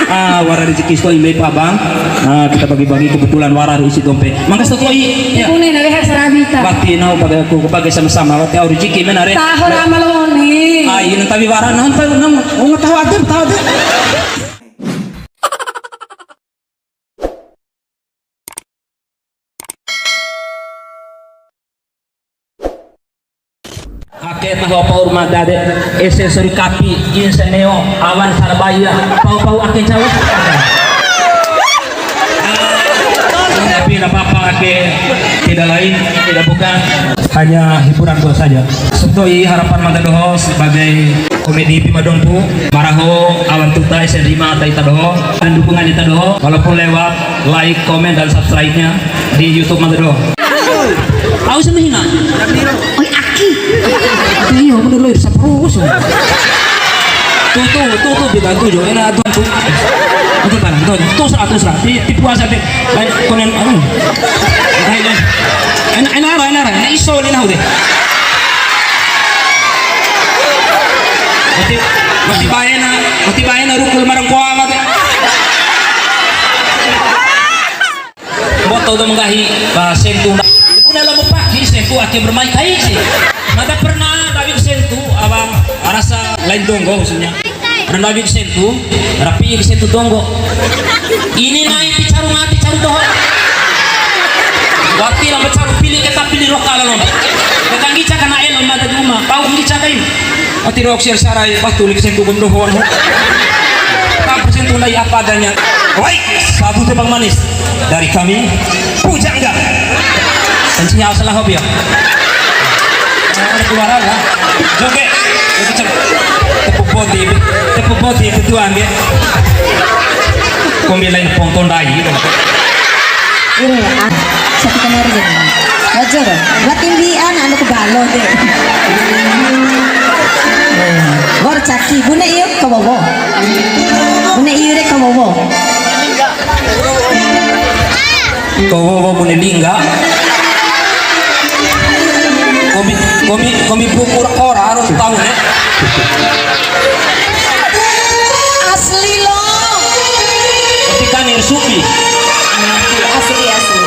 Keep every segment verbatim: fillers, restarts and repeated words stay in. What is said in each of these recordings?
Ah, wara rezeki sato'i mbei pa abang. Ah, kita bagi-bagi, kebetulan wara ru isi dompet. Mangga sato'i. Ya. Bune na weha sarabi ta. Wati nau bagi aku, bagi sama-sama. Wati au rezeki mena re. Taho ra amal one. Ah, ini tapi wara nonton, nang, oh, tahu ada, tahu ada. Ake taho paur mada de, ese suri kapi, inseneo, awan sarabaya, pau-pau ake jauh. Tapi tidak apa-apa, ake tidak lain, tidak bukan, hanya hiburan buat saja. Sato'i harapan mada doho sebagai komedi Bima Dompu, maraho awan tuta S N lima ta ita doho, dan dukungan ita doho, walaupun lewat like, komen, dan subscribe-nya di YouTube mada doho. Au sama hina. Oi, aki. Iya, bener lo, irsa terus. Tuh, tuh, tuh, tuh, dibantu jo. Enak tuh, tuh. Itu barang, tuh, tuh, serah, tuh, serah. Di, di puasa deh. Lain, konen, anu. Lain, lain. Enak, enak, enak, enak, enak. Enak iso, ini nah, udah. Mati, mati baena, mati baena, rukul marang koa, mati. Mboto dou ma nggahi ba sentu. Bune lao ma paki sentu ake bermain kai si. Mada pernah ndawi sentu, awa rasa lain donggo maksudnya. Pernah ndawi sentu, rapi sentu donggo. Ini nai ti caru ngati caru doho. Wati lamba caru pili keta pili lokal lo. Keta ngica kana elo mada di uma. Pau ngica kai. Ati rok sir sarai, wah, tulik sentuh gom dohon. Tak bersentuh nai apa adanya. Baik, satu tebang manis dari kami, Pujangga. Kencingnya salah hobi ya. Ada keluaran lah. Joget. Joget cek. Tepuk bodi, tepuk bodi ketua nggih. Kombi lain pongkon dai gitu. Ire, ah, satu kemarin. Wajar. Wati mbi'an anu ku balo de. Wa'ur caki, bune iu ka wowo. Bune iu re ka wowo. Ka wowo bune lingga. Kombi, kombi, kombi buku ra kora harus tahu ne. Asli lo. Tapi kan air supi. Asli, asli.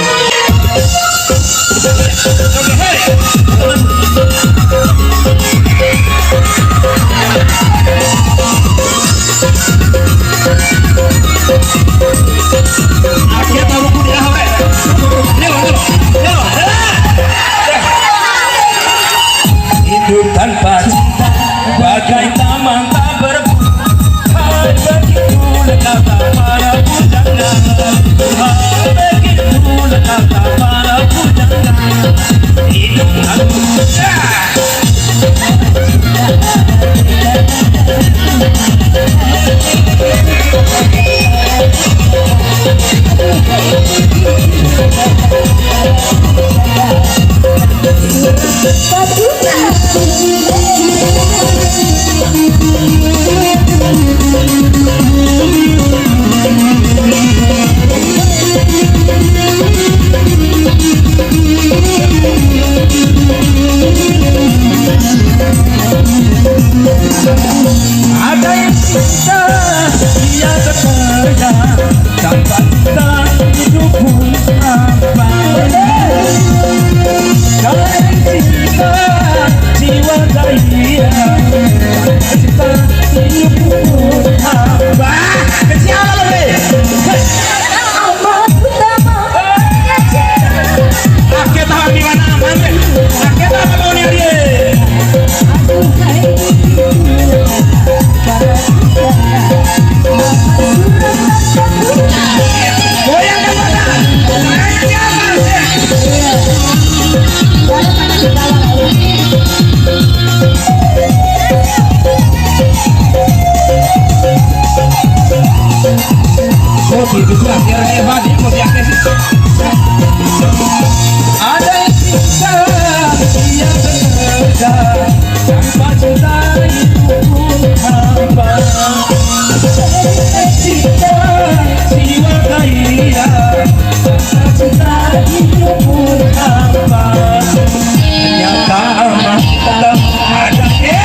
Hidup tanpa cinta bagai taman tak berbunga. Hai, begitulah kata para pujangga. Hai, begitulah kata para pujangga. Hidup tanpa Ada yang cinta, ia bekerja, tanpa cinta hidup pun hampa. Ada yang cinta, jiwa gairah, tanpa cinta hidup pun hampa. Kecil lagi. Hei. Ake taho di mana, Mangge? Ake taho di mana, Mangge? Goyangkan badan. Kopi itu akhirnya balik, kopi akhirnya. Ada yang cinta, ia bekerja, tanpa cinta hidup pun hampa. Cinta jiwa kaya, tanpa cinta hidup pun hampa. Nyata mata ada, eh.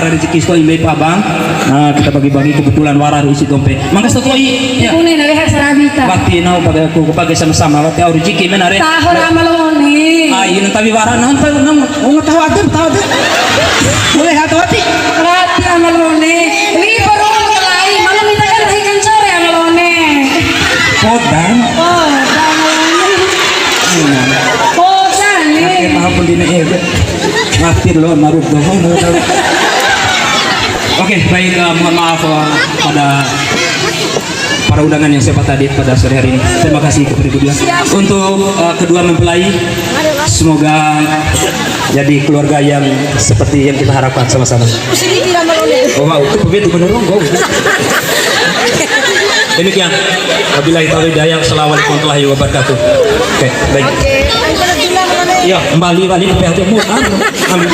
Rezeki sato'i mbei pa abang. Nah, kita bagi-bagi, kebetulan wara isi dompet. Mangga sato'i. Ya. Bune na weha sarabi ta. Wati nau pakai aku, pakai sama-sama. Wati au rezeki mena re. Taho ra Ama La One. Ah, ini tapi wara nonton, nang, oh, tahu ada, tahu ada. Boleh, tahu hati. Wati Ama La One. Wi, baru mulai. Malam kita kan lagi kencor ya, Ama La One. Podang. Podang, Ama La One. Hmm. Podang, nih. Oke, maaf, pun dina, eh, maafin lo, maruf dohong. Oke, baik, eh, mohon maaf, eh, pada para undangan yang saya hormati pada sore hari ini. Terima kasih kepada kedua. Untuk, eh, kedua mempelai, semoga jadi keluarga yang seperti yang kita harapkan sama-sama. Oh, wow, itu begitu benar, oh, wow. Demikian. Wabillahi taufiq wal hidayah. Assalamualaikum warahmatullahi wabarakatuh. Oke, baik. Iya, kembali, balik ke P H T mu. Amin.